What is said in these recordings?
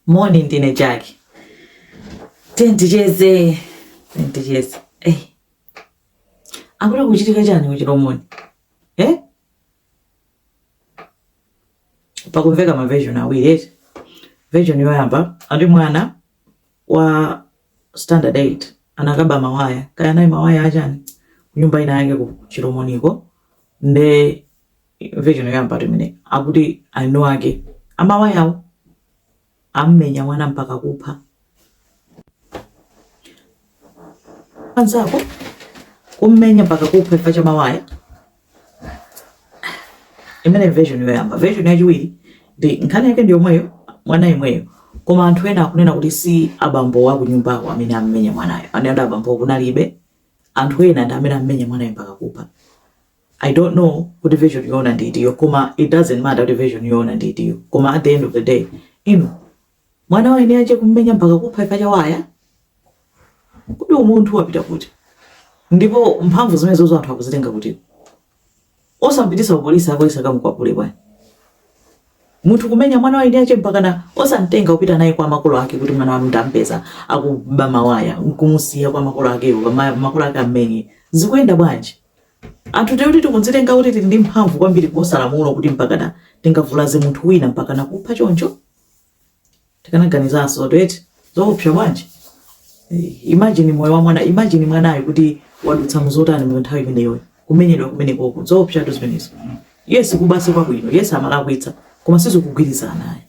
Moni, ndine Jackie. Ticheze, ticheze. Eh. Akuti kuchitika chani ku Chilomoni? Eh? Pakumveka ma version awiri eti. Version yoyamba ati mwana wa standard 8 anakaba mawaya, kaya naye mawaya achani kunyumba ina yake ku Chilomoniko. Nde version yoyamba imene akuti eni ake amawayawo ammenya mwana mpaka kupha anzako, kummenya mpaka kupha chifukwa cha mawaya. Imene version yoyamba. Version yachiwiri ndi nkhani yake ndi yomweyo, mwana yemweyo, koma anthu ena akunena kuti si abambo aku nyumbako amene ammenya mwanayo, anena abambo kunalibe, anthu ena ndi amene ammenya mwanayo mpaka kupha. I don't know kuti version yoona ndi itiyo, koma it doesn't matter kuti version yoona ndi itiyo, koma at the end of the day, inu, mwana wa eni ache kummenya mpaka kupha chifukwa cha waya, kuti umunthu wapita kuti? Ndipo mphamvu zimenezozo anthu akuzitenga kuti? Osampitisa kupolisi, apolisi akamukwapule bwanji? Munthu kumenya mwana wa eni ache mpaka na osamtenga kupita naye kwa makolo ake kuti mwana wanu ndampeza akuba mawaya, nkumusiya kwa makolo akewo, makolo ake ammenye, zikuyenda bwanji? Anthu tikuti tikudzitenga kuti tili ndi mphamvu kwambiri kuposa lamulo, kuti mpakana tingavulaze munthu wina mpakana kupha choncho? Tikanaganizanso eti, zoopsa bwanji? Imagine moyo wa mwana, imagine mwanayo kuti wadutsa muzotani mu nthawi imeneyo, kumenyedwa kumenekoko, zoopsatu zimenezo. Yes, kuba si kwabwino, yes, amalakwitsa, koma sizikugwirizana ayi,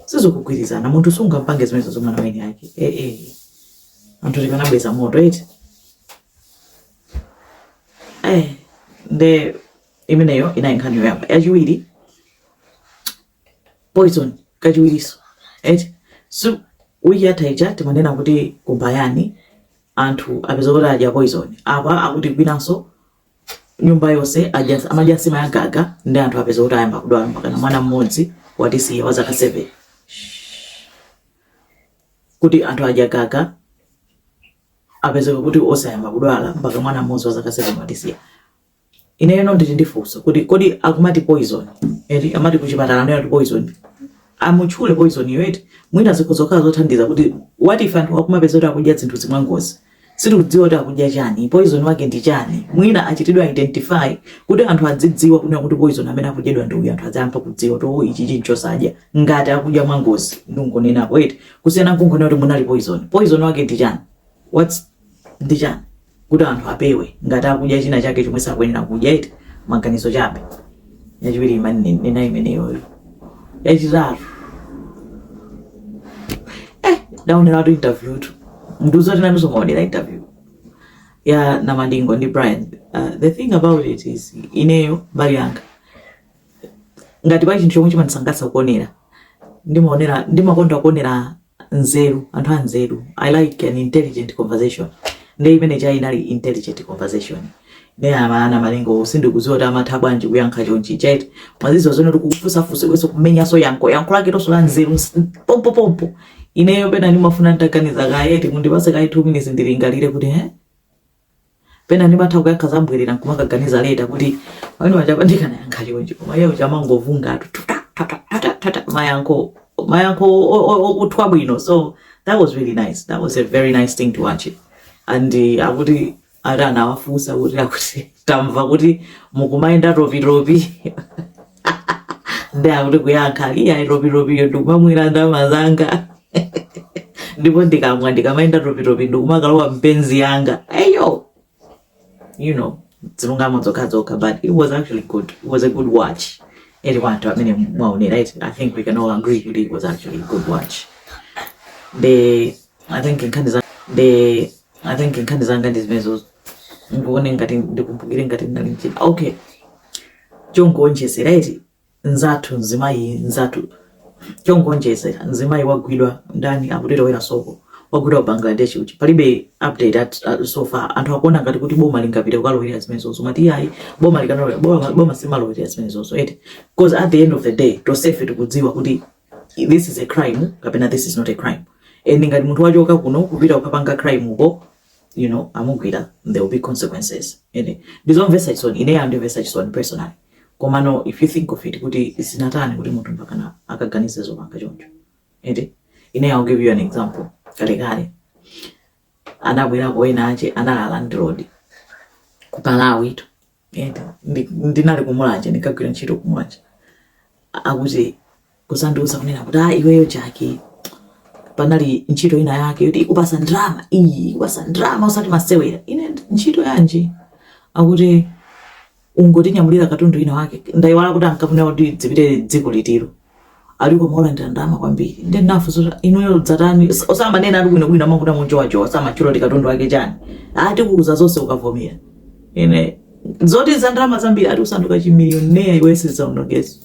sizikugwirizana. Munthu sungampange zimenezo za mwana wa eni ake. Eh, eh. Anthu tikanabweza moto eti. Eh, nde imeneyo inali nkhani yoyamba. Yachiwiri, poison kachiwiriso eti. So wiki yatha ija timanena kuti kumbayani anthu apeza kuti adya poison. Apa akuti kwinanso nyumba yonse adya, amadya nsima ya gaga, ndi anthu apeza kuti ayamba kudwala, mpakana mwana mmodzi watisiya wa zaka 7, kuti anthu adya gaga, apezeka kuti osayamba kudwala, mpaka mwana mmodzi wa zaka 7 watisiya. Ineyo ndili ndi funso kuti kodi akumati poison eti, amati kuchipatala anena kuti poison, amutchule poison iyo eti? Mwina zikhoza kukhala zothandiza kuti what if anthu akumapeza kuti akudya zinthu zimwangozi, sitikudziwa kuti akudya chani, poison wake ndi chani? Mwina achitidwe identify kuti anthu adzidziwa kunena kuti poison amene akudyedwa ndi uyu, anthu adzayamba kudziwa kuti oh, ichi chinchosadya ngati akudya mwangozi, ndingonenapo eti, kusiyana nkungonena kuti munali poison. Poison wake ndi chani? What's ndi chani, kuti anthu apewe ngati akudya china chake chomwe sakuyenera kudya eti? Maganizo chabe. Yachiwiri imanena imeneyoyo. Yachitatu, eh, ndaoneratu interview tu, nduzoti nanunso maonera interview ya Namadingo ndi Brian. The thing about it is, ineyo mbali yanga, ngati pali chinthu chomwe chimandisangalatsa kuonera, ndimaonera, ndimakonda kuonera nzeru, anthu anzeru. I like an intelligent conversation. Ndi imene cha inali intelligent conversation. Ne a Namadingo sindikudziwa kuti amatha bwanji kuyankha chonchi chete. Mwazizo zone kuti kufusafusa kweso kumenyaso yankho, yankho lake lonso la nzeru pompo pompo. Ineyo pena ndimafuna nditaganiza kaye eti, mundipase kaye 2 minutes ndilingalire kuti he. Pena ndimatha kuyankha zambwerera nkumakaganiza later kuti pamene pachapa ndikanayankha chonchi, koma iye uchamangovunga tu tuta tata tata tata, mayankho, mayankho okuthwa bwino. So that was really nice. That was a very nice thing to watch it. And akuti ati anawafunsa kuti akuti tamva kuti mukumayenda topitopi, ndi akuti kuyankha, iya, topitopiyo ndikumamwira ndalama zanga, ndipo ndikamwa ndikamayenda topitopi ndikumakalowa mpenzi yanga eyo, zilungamo zokha zokha. But it was actually good. It was a good watch eti. Kwa anthu amene mwaonera eti, I think we can all agree kuti it was actually a good watch. The I think nkhani za the I think nkhani zanga ndi zimenezo. Ndikuone ngati ndikumbukire ngati ndinali mchina. Okay, chongonjezera eti, nzathu mzimayi, nzathu, chongonjezera, mzimayi wagwidwa ndani, akuti soko wagwidwa ku Bangladesh uchi. Palibe update so far. Anthu akuona ngati kuti boma lingapite kukalowera zimenezozo, mati iyayi, boma likanalowera, boma simalowera zimenezozo eti, because at the end of the day tonsefe tikudziwa kuti this is a crime kapena this is not a crime. And ngati munthu wachoka kuno kupita kukapanga crime uko, amugwira, there will be consequences ene. Ndizomvetsa chisoni, ine andimvetsa chisoni personally. Komano if you think of it kuti zinatani kuti munthu mpakana akaganize zopanga choncho eti? Ine, I'll give you an example. Kalekale anabwerako ena ache, anali landlord ku Malawi tu. Ende ndinali kumulanje, ndikagwira ntchito kumulanje, akuti kuzandiuza kunena kuti, "Ah, iweyo Jaki, panali ntchito ina yake yoti ikupasa ndrama iyi, ikupasa ndrama usati masewera." Ine, "Ntchito yanji?" Akuti ungotinyamulira katundu ina wake, ndayiwala kuti ankafuna kuti dzipite dziko litiro, ali koma ulandira ndalama kwambiri. Ndi nafunsa kuti, "Inuyo dzatani?" Osamanena ali bwinobwino, amakuti amunjowajowa, samatchula kuti katundu wake chani. "Ati kuuza zonse ukavomera." Ine, "Zoti za ndalama zambiri?" Ati, "Usanduka chimillionaire iwe, sizaonongeso."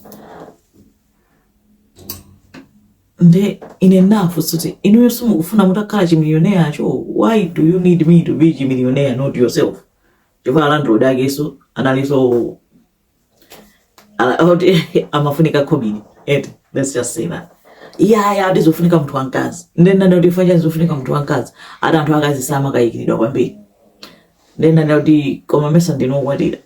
Nde ine nafunsa kuti, "Inuyo simukufuna mutakhala chimillionaire cho? Why do you need me to be chimillionaire, not yourself?" Chifukwa landlord akeso analinso kuti amafunika khobiri eti, let's just say that. Iyaya, atizofunika munthu wamkazi. Nde ndati, "Chifukwa chani zofunika munthu wamkazi?" Ati anthu akazi samakayikiridwa kwambiri. Nde ndati, "Koma mesa ndinokwatira?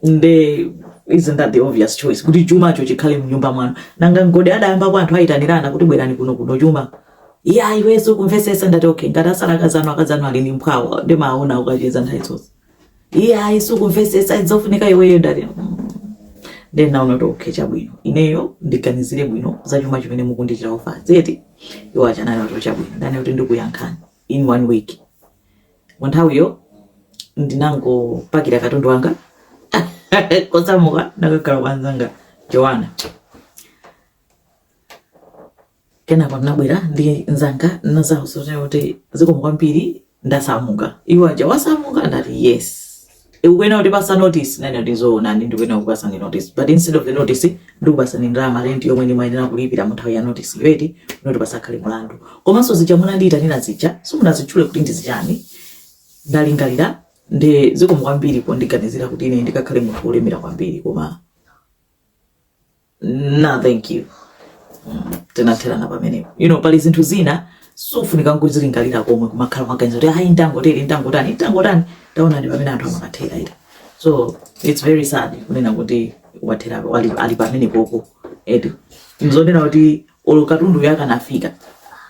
Nde isn't that the obvious choice kuti chumacho chikhale mnyumba mwanu? Nanga ngode adayambapo anthu ayitanirana kuti bwerani kuno, kuno chuma?" "Iya, iwenso kumvesesa." Ndati, "Okay, ngati asala akazanu, akazanu ali ndi mphwawo, ndimaona ukacheza nthawi zonse." "Iya, isu kumvesesa, izofunika iweyo." Ndati. Then naona kuti okay, chabwino, ineyo ndiganizire bwino za chuma chimene mukundichita offer zeti. Iwo achanani kuti chabwino, ndani kuti ndikuyankhani in one week. Mu nthawiyo ndinangopakira katundu wanga kosamuka, ndakakhala kwa anzanga Joana. Kenako ndinabwera ndi nzanga nazawuza kuti zikomo kwambiri, ndasamuka. Iwo aja, "Wasamuka?" Ndati, "Yes." "Ukuyenera kuti pasa notice." Nani kuti zoona, ndi ndikuyenera kupasani notice, but instead of the notice ndikupasani ndalama, rent yomwe ndimayenera kulipira mu nthawi ya notice yoti noti pasakhale mulandu. Komanso zija munandiyitanira zija simunazitchule kuti ndizichani. Ndalingalira, ndi zikomo kwambiri pondiganizira kuti ine ndikakhale munthu wolemera kwambiri, koma no, thank you. Tinatherana pamenepo. Pali zinthu zina sufunika nkuzilingalira komwe, kumakhala maganizo kuti ayi, ndangotere, ndangotani, ndangotani. Taona ndi pamene anthu amakathera ita. So it's very sad kunena kuti wathera ali pamenepopo eti. Nzonena kuti olo katundu yakanafika,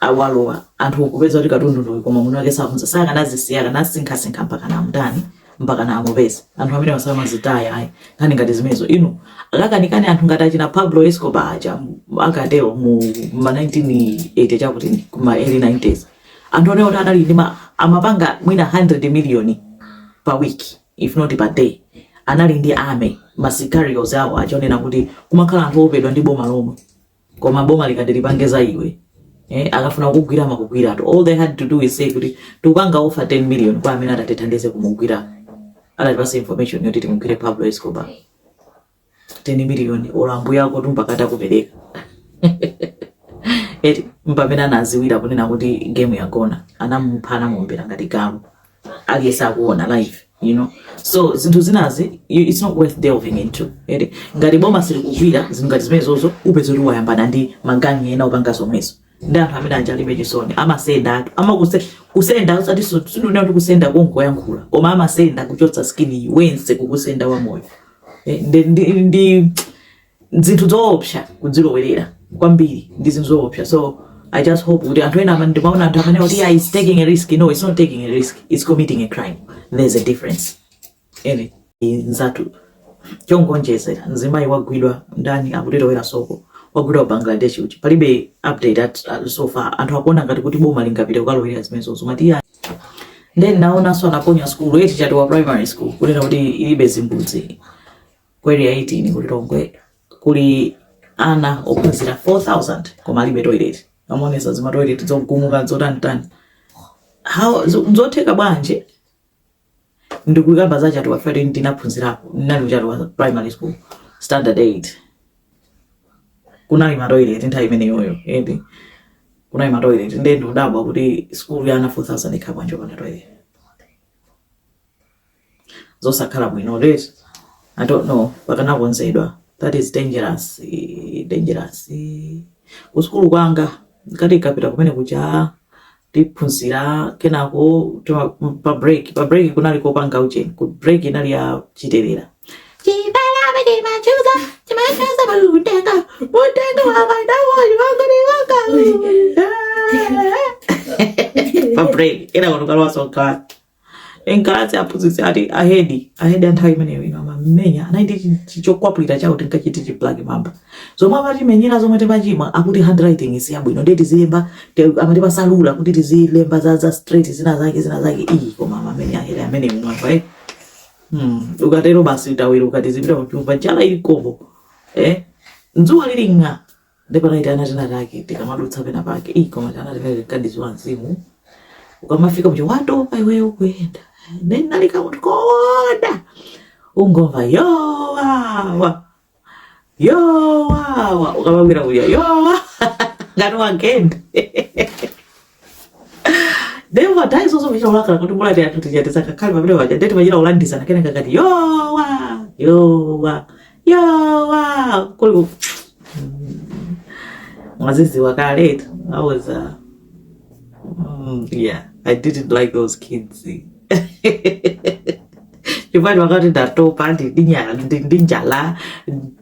awalowa anthu kupeza kuti katundu ndoyo, koma mwini wake sakunza, sakanazisiya, akanasinkhasinkha mpaka namutani, mpaka namupeza. Anthu amene wasamazitaya ayi nkhani ngati zimenezo. Inu, akakanikani anthu ngati achina Pablo Escobar aja akatero mu ma 1980 chakuti kuma early 90s, anthu onewa kuti anali ndi amapanga mwina 100 million per week, if not per day. Anali ndi army, ma sicarios awo achonena kuti kumakhala anthu opedwa ndi boma lomwe, koma boma likati lipange za iwe, akafuna kugwira makugwiratu. All they had to do is say kuti tikupanga offer 10 million kwa amene atatithandize kumugwira, atatipasa information yoti timugwire Pablo Escobar. 10 million, olo ambuya ako tumpakati akupereka eti. Mpamene anaziwira kunena kuti game yagona, anamupha, anamuombera ngati galu, aliyense akuona live. So zinthu zinazi it's not worth delving into eti. Ngati boma silikugwira zinthu ngati zimenezozo, upeza kuti wayambana ndi magangi ena opanga zomwezo, ndi anthu amene anja alibe chisoni, amasenda atu, amakuse kusenda usati sindunena kuti kusenda kongoyankhula, koma amasenda kuchotsa skin wense, kukusenda wa moyo. Ndi zinthu zoopsa kudzilowerera kwambiri, ndi zinthu zoopsa. So I just hope kuti anthu ena ndimaona anthu amene kuti, "Yeah, it's taking a risk." No, it's not taking a risk, it's committing a crime. There's a difference. Ene nzathu chongonjezera, mzimayi wagwidwa ndani akutilowera soko, wagwidwa ku Bangladesh uchi, palibe update so far. Anthu akuona ngati kuti boma lingapite kukalowera zimenezozo, mati iya. Then naonanso anaponya school eti, Chatiwa Primary School, kunena kuti ilibe zimbudzi ku Area 18 ku Lilongwe. Kuli ana ophunzira 4000 koma alibe toilet. Amaonesa zima toilet zogumuka, zotanitani. How zotheka bwanji? Ndikuyamba za Chatiwa fere, ndinaphunzirapo, ndinali ku Chatiwa Primary School standard 8. Kunali ma toilet nthawi imeneyoyo eti, kunali ma toilet. Ndiye ndikudabwa kuti school ya ana 4000 ikhala bwanji opanda toilet? Zosakhala bwino right. I don't know, pakanakonzedwa. That is dangerous, dangerous. Kusukulu kwanga ngati kapita kumene kuja tiphunzira, kenako pa break kunali kopanga ucheni, ku break inali ya chiterera. Chipalabe chimachuza, chimachuza mutengo, mutengo wa mandawo chimangoniwa. Pa break ena kutukalowaso mkalasi. Mkalasi aphunzitsi ati ahedi, ahedi anthawi imeneyo ino amamenya, anali ndi chokwapulira chawo tinkachiti chi Black Mamba. Zomwe amatimenyera zomwe timachimwa akuti handwriting si yabwino ndiye tizilemba amatipasa ruler kuti tizilemba za straight zina zake zina zake iyi koma amamenya ahedi amene mwamva eh. Ukatero basi utaweruka tizipita kuchumba njala ili kopo eh dzuwa lili ng'a ndipo panali ana tina take tikamadutsa pena pake iyi koma tana timene tinkandiziwa mzimu ukamafika muja watopa iweyo kuyenda nenali kamunthu koda ungomva yowawa yowawa ukamabwera kuja yowa ngati wagenda Ndipo nthawi zonse machita kulakala kuti mulati anthu tija tisakakhale pamene paja ndeti machita kulandizana kenaka kati yowa yowa yowa kuli mwaziziwa kale. I was yeah, I didn't like those kids chifukwa wakati ndatopa ndi njala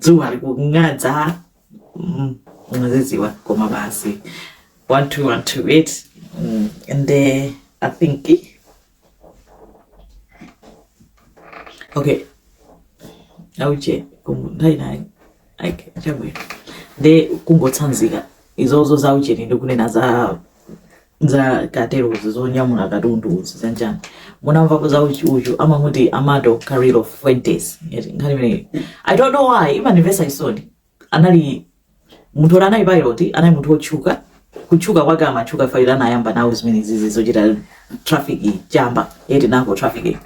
dzuwa likung'adza mwaziziwa koma basi 1 2 1 2 8 and I think okay auche nthawi nayi okay chabwino nde kungotsanzika izozo za ucheni ndikunena za cartels zonyamula katundu zanjani munamvapo za uchi uchu amamuti Amado Carrillo Fuentes. Eti, nkhani imeneyi I don't know why imandimvetsa chisoni. Anali munthu oti anali pilot, anali munthu wotchuka. Kutchuka kwake amatchuka faida anayamba nawo zimene zizi zochita traffic chamba eti narco trafficking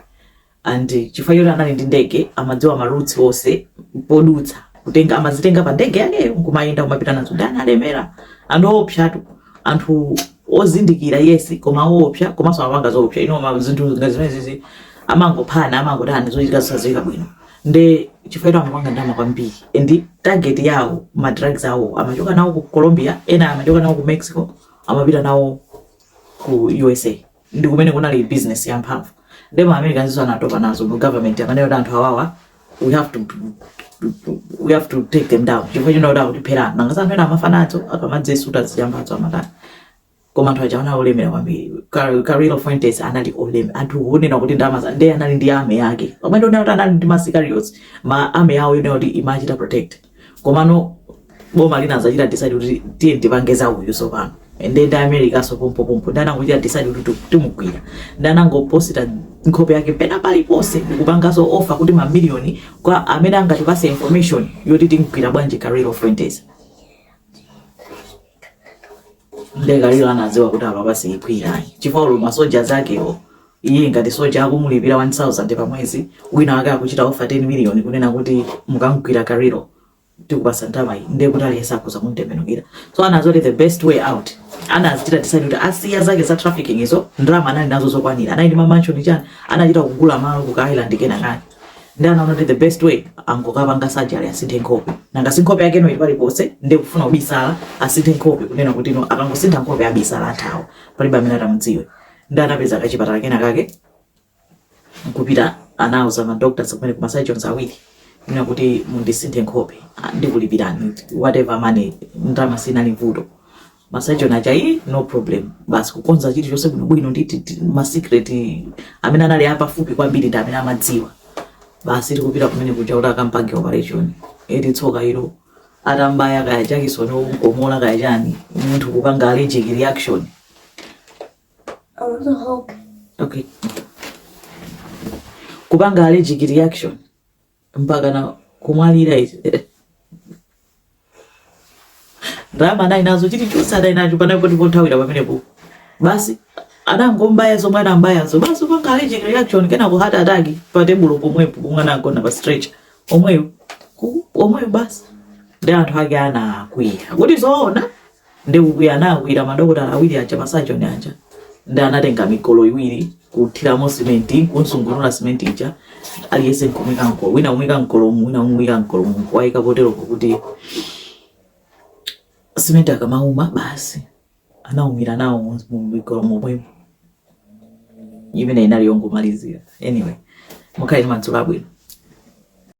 and chifukwa choti anali ndi ndege amadziwa ma routes onse podutsa kutenga amazitenga pa ndege yakeyo nkumayenda kumapita nazo ndi analemera anthu oopsatu anthu ozindikira yes koma oopsa komanso amapanga zoopsa ino zinthu ngati zimene zizi amangophana amangotani zochitika zosadziwika bwino nde chifukwa choti amapanga ndalama kwambiri and target yawo ma drugs awo amachoka nawo ku Colombia ena amachoka nawo ku Mexico amapita nawo ku USA ndi kumene kunali business yamphamvu nde ma Americans anatopa nazo mu government amanena kuti anthu awawa we have to take them down chifukwa chino kuti akutipherana nanga anthu ena amafa nazo akamadzisuta zichambazo amatani koma anthu aja anali olemera kwambiri. Carrillo Fuentes anali olemera anthu onena kuti ndalama ndiye anali ndi army yake pamene ndionena kuti anali ndi ma sicarios ma army yawo yonena kuti imachita protect komano boma lina zachita decide kuti tiye tipange za uyu tsopano nde ndi America so pompo pompo ndi anangochita decide kuti timugwira ndi anangoposita nkhope yake pena paliponse ndikupanganso offer kuti mamiliyoni kwa amene angatipase information yoti timugwira bwanji Carrillo Fuentes. Nde Carrillo anadziwa kuti apa pasiyigwira chifukwa ulo masoja zakewo iye ngati soja akumulipira 1000 pa mwezi wina wake akuchita offer 10 million kunena kuti mukamugwira Carrillo tikupasa ndalama iyi ndiye kuti aliyense akhoza kumtembenukira so anadziwa kuti the best way out anachita decide kuti asiya zake za trafficking izo ndalama anali nazo zokwanira anali ndi ma mansion chani anachita kugula malo ku ka island kena kani ndi anaona kuti the best way angokapanga surgery asinthe nkhope nanga si nkhope yake no ili paliponse ndi kufuna kubisala asinthe nkhope kunena kuti no akangosintha nkhope abisala athawa palibe amene atamudziwe ndi anapeza kachipatala kena kake nkupita anauza ma doctors kumene kuma surgeons awiri kunena kuti mundisinthe nkhope ah, ndikulipirani whatever money ndalama sinali vuto ma surgeon aja iyi no problem basi kukonza chilichonse bwinobwino ndi ma secret amene anali apafupi kwambiri ndi amene amadziwa basi tikupita kumene kuja kuti akampange operation eti tsoka ilo atambaya kaya jakisoni okomola kaya chani munthu kupanga allergic reaction. I want a hug. Okay, kupanga allergic reaction mpaka na kumwalira ichi ndalama anali nazo chilichonse anali nacho panalipo ndipo nthawira pamenepo basi anangombaya zomwe anambayazo basi kupanga allergic reaction kenako heart attack pa tebulo pomwepo pomwe anagona pa stretcher omweyo omweyo basi ndi anthu ake anakwiya kuti zoona ndi kukwiya anakwira madokotala awiri aja ma surgeon aja ndi anatenga migolo iwiri kuthiramo simenti kunsungunula simenti ija aliyense nkumwika mgolo wina kumwika mgolomu wina kumwika mgolomu kuwayika poteroko kuti simenti akamauma basi anaumira nawo mu migolo momwemo imene inali yongomalizira. Anyway, mukhale ndi madzulo abwino.